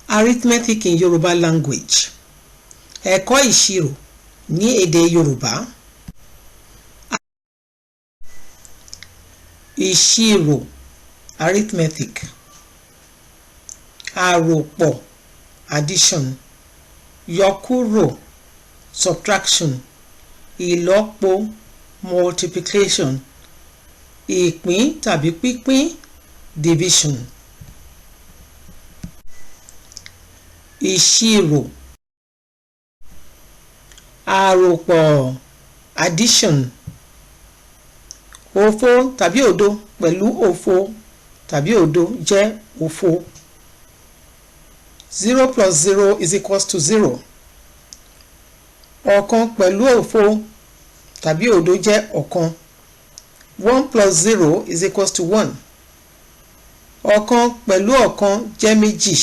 Arithmetic in Yoruba language. Ẹ̀kọ́ ìṣirò ní èdè Yorùbá. Ìṣirò, arithmetic. Àròpọ̀, addition. Yọkúrò, subtraction. Ìlọ́po, multiplication. Ìpín tàbí pípín, division. Ìṣirò, àròpọ̀, addition. Òfo tàbí òdo pẹ̀lú òfo tàbí òdo jẹ́ òfo. 0 plus 0 is equals to 0. Ọ̀kan pẹ̀lú òfo tàbí òdo jẹ́ ọ̀kan. 1 plus 0 is equals to 1. Ọ̀kan pẹ̀lú ọ̀kan jẹ́ méjì.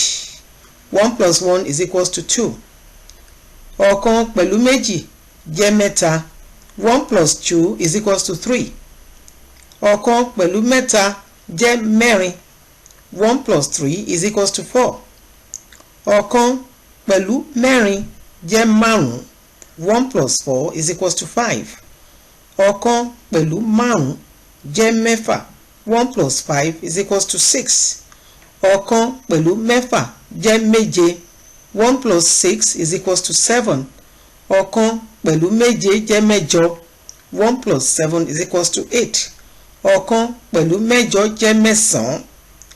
1 plus 1 is equals to 2. Ọ̀kan pẹ̀lú méjì jẹ́ mẹ́ta. 1 plus 2 is equals to 3. Ọ̀kan pẹ̀lú mẹ́ta jẹ́ mẹ́rin. 1 plus 3 is equals to 4. Ọ̀kan pẹ̀lú mẹ́rin jẹ́ márùn-ún. 1 plus 4 is equals to 5. Ọ̀kan pẹ̀lú márùn-ún jẹ́ mẹ́fà. 1 plus 5 is equals to 6. Ọ̀kan pẹ̀lú mẹ́fà jẹ́ méje. 1 plus 6 is equals to 7. Ọ̀kan pẹ̀lú méje jẹ́ mẹ́jọ. 1 plus 7 is equals to 8. Ọ̀kan pẹ̀lú mẹ́jọ jẹ́ mẹ́sàn-án.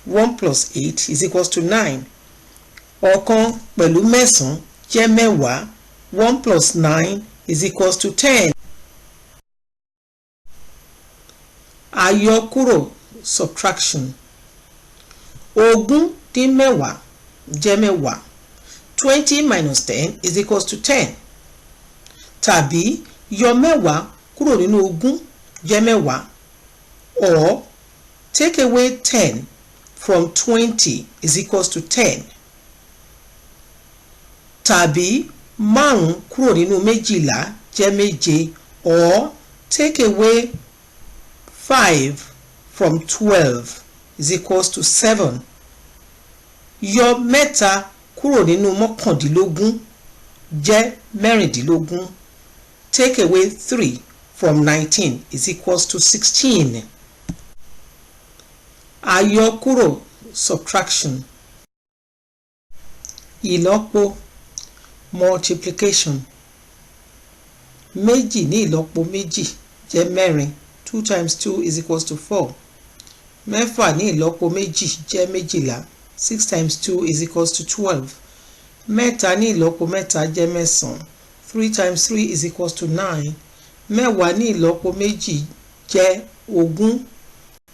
1 plus 8 is equals to 9. Ọ̀kan pẹ̀lú mẹ́sàn-án jẹ́ mẹ́wàá. 1 plus 9 is equals to 10. Àyọkúrò, subtraction. 20 dín 10 jẹ́ 10. 20 minus 10 is equals to 10. Tàbí yọ 10 kúrò nínú 20 jẹ́ 10. Or take away 10 from 20 is equals to 10. Tàbí 5 kúrò nínú 12 jẹ́ 7. Or take away 5 from 12 is equals to 7. Yọ 3 kúrò nínú 19 jẹ́ 16. Take away 3 from 19 is equals to 16. Àyọkúrò, subtraction. Ìlọ́po, multiplication. 2 ní ìlọ́po 2 jẹ́ 4. 2 times 2 is equals to 4. 6 ní ìlọ́po 2 jẹ́ 12. 6 times 2 is equals to 12. 3 ní ìlọ́po 3 jẹ́ 9. 3 times 3 is equals to 9. 10 ní ìlọ́po 2 jẹ́ 20.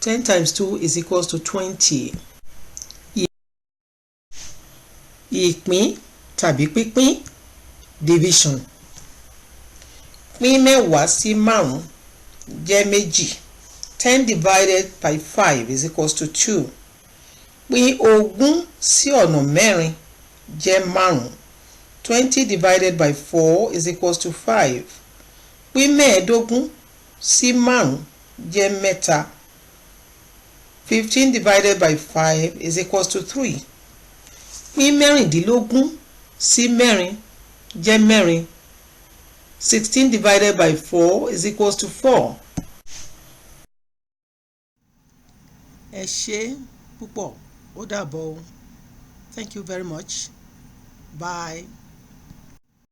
10 times 2 is equals to 20. Ìpín tàbí pípín, division. Pín 10 sí 5 jẹ́ 2. 10 divided by 5 is equals to 2. Pín 20 sí ọ̀nà 4 jẹ́ 5. 20 divided by 4 is equals to 5. Pín 15 sí 5 jẹ́ 3. 15 divided by 5 is equals to 3. Pín 16 sí 4 jẹ́ 4. 16 divided by 4 is equals to 4. Ẹ ṣé púpọ̀, ó dàbọ̀ o. Thank you very much. Bye.